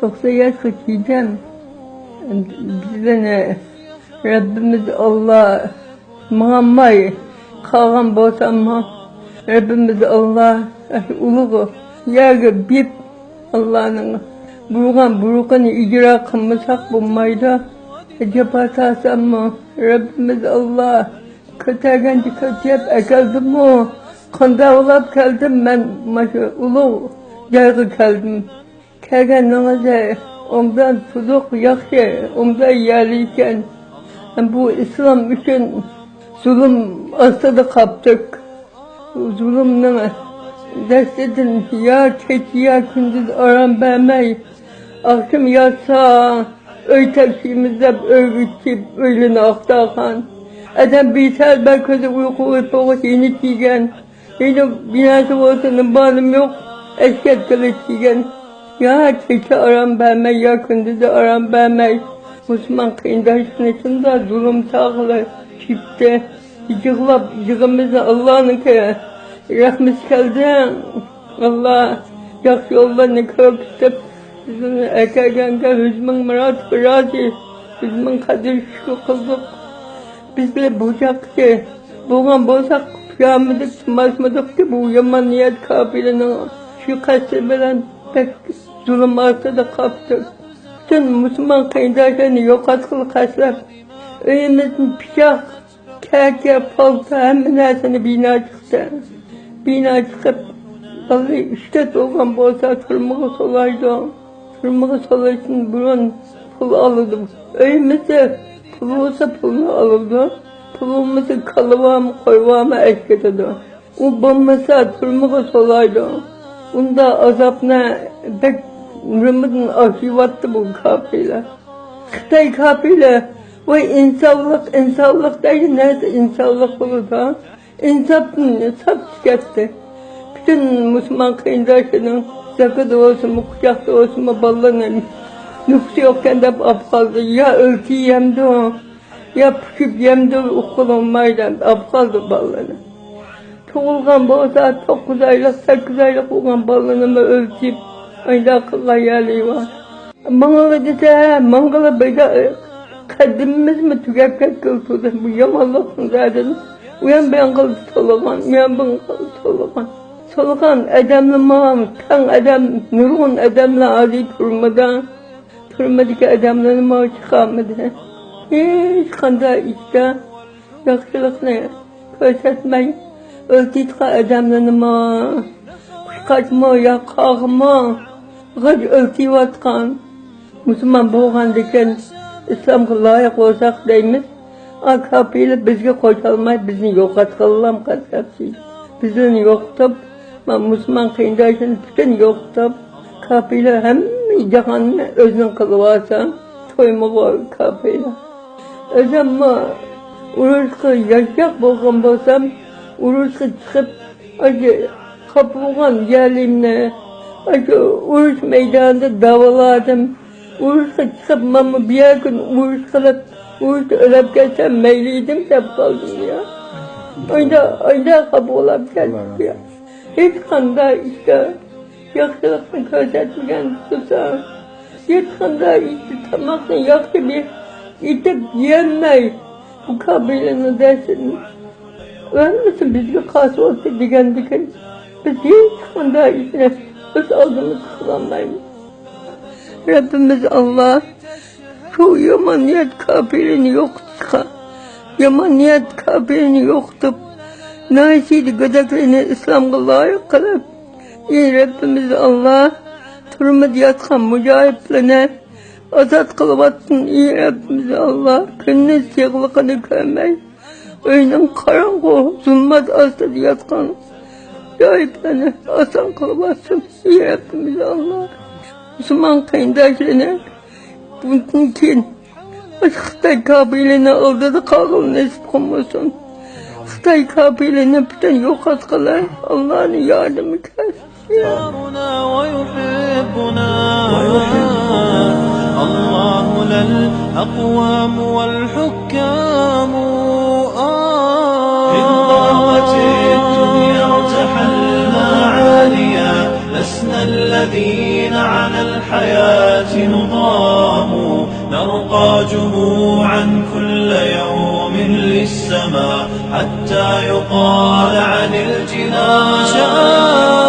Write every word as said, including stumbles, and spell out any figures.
توقسان ياشقا كىردىم. بىزنى رەببىمىز ئاللا ماڭالماي قالغان بولساممۇ، رەببىمىز ئاللا ئۇلۇغ يەرگە بېرىپ، ئاللانىڭ بۇيرۇغان بۇيرۇقىنى ئىجرا قىلمىساق بولمايدۇ. جاپا تارتساممۇ، رەببىمىز ئاللا كۆتەرگەنچە كۆتۈرۈپ ئەكەلدىمۇ، قانداقلاپ كەلدىم مەن، مانا شۇ ئۇلۇغ جايغا كەلدىم. كەلگەنلىرىڭىزدە ئوبدان تۇزۇق، ياخشى، ئوبدان يەرلىكەن. بۇ ئىسلام ئۈچۈن زۇلۇم ئاستىدا قاپتۇق. زۇلۇمنىڭ دەستىدىن يا كېچە، يا كۈندۈز ئارام بەرمەي، ئاخشىمى ياتسا، ئۆي تەكشىمىز دەپ ئۆيگە كېلىپ، ئۆيلىرىنى ئاختارغان. ئادەم بىسەل بەر كۆزى ئۇيقۇ ئۇيقۇغا يېنىپ كىيگەن. ھېلى بىناسى بولسا نېمانىم يوق، ئەشكەت قىلىچ دېگەن. يا كېچە ئارام بەرمەي، يا كۈندۈزى ئارام بەرمەي، مۇسۇلمان قېرىنداشلىرىنى شۇنداق زۇلۇم چاغلار چېكتى. يىغلاپ، يىغىمىزنى ئاللانىڭكى رەھمىتى كەلدى. ئاللا ياخشى يوللارنى كۆرسىتىپ، بىزنى ئەكەلگەنگە يۈز مىڭ مۇراتىپ رازى، يۈز مىڭ قەدىر شۈكۈر قىلدۇق. بىزلەر بۇ چاغقىچە بولغان بولساق، ئۇخلىيالمىدۇق، تىنماسمىدۇقكى، بۇ يامان نىيەت كاپىرنىڭ شۇ قەستى بىلەن بەك زۇلۇم ئاستىدا قاپتۇق. پۈتۈن مۇسۇلمان قېرىنداشلارنى يوقاتقىلى قەستلەپ، ئۆيىمىزدىن پىچاق، كەكە، پالتا، ھەممە نەرسىنى بىنا چىقتى. بىنا چىقىپ، بالىلار ئۈچ تۆت بولغان بولسا، تۈرمىگە سولايدۇ. تۈرمىگە سولاشتىن بۇرۇن پۇل ئالىدۇ. ئۆيىمىزدە پۇل بولسا، پۇلنى ئالىدۇ. پۇل بولمىسا، كالا بارمۇ، قوي بارمۇ، ئەكېتىدۇ. ئۇ بولمىسا، تۈرمىگە سولايدۇ. ئۇنداق ئازابنى بەك ئۆمرىمىزدىن ئاشۇرۇۋاتتى بۇ كاپىرلار. خىتاي كاپىرلار، ۋاي ئىنسانلىق، ئىنسانلىق دەيدۇ، نەدە ئىنسانلىق بولىدۇ؟ ئىنساپتىن ساپ كەتتى. پۈتۈن مۇسۇلمان قېرىنداشلىرىنىڭ زاكىدا بولسىمۇ، قۇچاقتا بولسىمۇ، بالىلىرىنى نوپۇسى يوقكەن دەپ ئاپ قالدى. يا ئۆلتە يەمدۇ، يا پۇشۇپ يەمدۇ، ئۇققىلى بولماي دەپ ئاپ قالدى بالىلىرىنى. تۇغۇلغان بولسا، توققۇز ئايلىق، سەككىز ئايلىق بولغان بالىلىرىنىمۇ ئۆلتۈرۈپ، ئايدا قىلغان يەرلىرى بار. ماڭغىلى دېسە، ماڭغىلى بەك قەدىمىمىزمۇ تۈگەپ كەتكىلى تۇردى. بۇ يامانلىقنىڭ دەردىدىن ئۇيان بۇيان قىلدى تولىغان، ئۇيان بۇيان قىلدى تولىغان. تولىغان ئادەملىرىمۇ، تەڭ ئادەم، نۇرغۇن ئادەملەر ھازىر تۈرمىدە. تۈرمىدىكى ئادەملىرىمۇ چىقالمىدى. ھېچقانداق ئىشتا ياخشىلىقنى كۆرسەتمەي، ئۆلتۈرۈۋاتقان ئادەملىرىنىمۇ، قۇشقاچمۇ يا قاغىمۇ غاج ئۆلتۈرۈۋاتقان. مۇسۇلمان بولغاندىكىن، ئىسلامغا لايىق بولساق دەيمىز، ئا، كاپىرلار بىزگە قوشالماي، بىزنى يوقاتقىلىلا قەستلەپ، بىزلەرنى يوقىتىپ، ما-، مۇسۇلمان قېرىنداشلىرىنى پۈتۈن يوقىتىپ، كاپىرلار ھەممە جاھاننى ئۆزىنىڭ قىلىۋالسا، تويمىغۇ كاپىرلار. ئۆزۈممۇ ئۇرۇشقا ياشاق بولغان بولسام، ئۇرۇشقا چىقىپ، ئاشۇ خاپا بولغان يەرلىرىمنى ئاشۇ ئۇرۇش مەيدانىدا داۋالادىم. ئۇرۇشقا چىقىپ، مانا بۇ يەرگە ئۇرۇش قىلىپ، ئۇرۇشتا ئۆلۈپ كەتسەم مەيلى ئىدىم دەپ قالدىم يا. ئايدا، ئايدا خاپا بولاپ كەتتىم يا. ھېچقانداق ئىشتا ياخشىلىقنى كۆرسەتمىگەن تۇرسا، ھېچقانداق ئىشتا تاماقنى ياخشى بىر ئېتىپ يېيەلمەي، بۇ كابىلىنىڭ دەستىدىن ئۆلمىسە بىزگە خاس بولسا دېگەندىكىن، بىز ھېچقانداق ئىشنى ئۆز ئالدىمىزغا قىلالمايمىز. رەببىمىز ئاللا شۇ يامان نىيەت كاپىرىنى يوقىتىشقا، يامان نىيەت كاپىرىنى يوقىتىپ، ناھىيىدە گۆدەكلىرىنى ئىسلامغا لايىق قىلىپ، ئى رەببىمىز ئاللا، تۈرمىدە ياتقان مۇجاھىدلىرىنى ئازاد قىلىۋاتسۇن، ئى رەببىمىز ئاللا، كۈندۈز يىغلىقىنى كۆرمەي، ئۆينىڭ قاراڭغۇ زۇلمەت ئاستىدا ياتقان مۇجاھىدلارنى ئاسان قىلىۋاتسۇن، ئى رەببىمىز ئاللا. مۇسۇلمان قېرىنداشلىرىنى بۇندىن كېيىن خىتاي كاپىرلىرىنىڭ ئالدىدا قالغىلى نېسىپ قىلمىسۇن. خىتاي كاپىرلىرىنى پۈتۈن يوقاتقىلى ئاللانىڭ ياردىمى كەلسۇن. يا ويحبنا. الله لا الأقوام والحكام. آه. إن ضاقت الدنيا ارتحلنا عاليا، لسنا الذين على الحياة نضام، نرقى جموعا كل يوم للسماء، حتى يقال عن الجنان: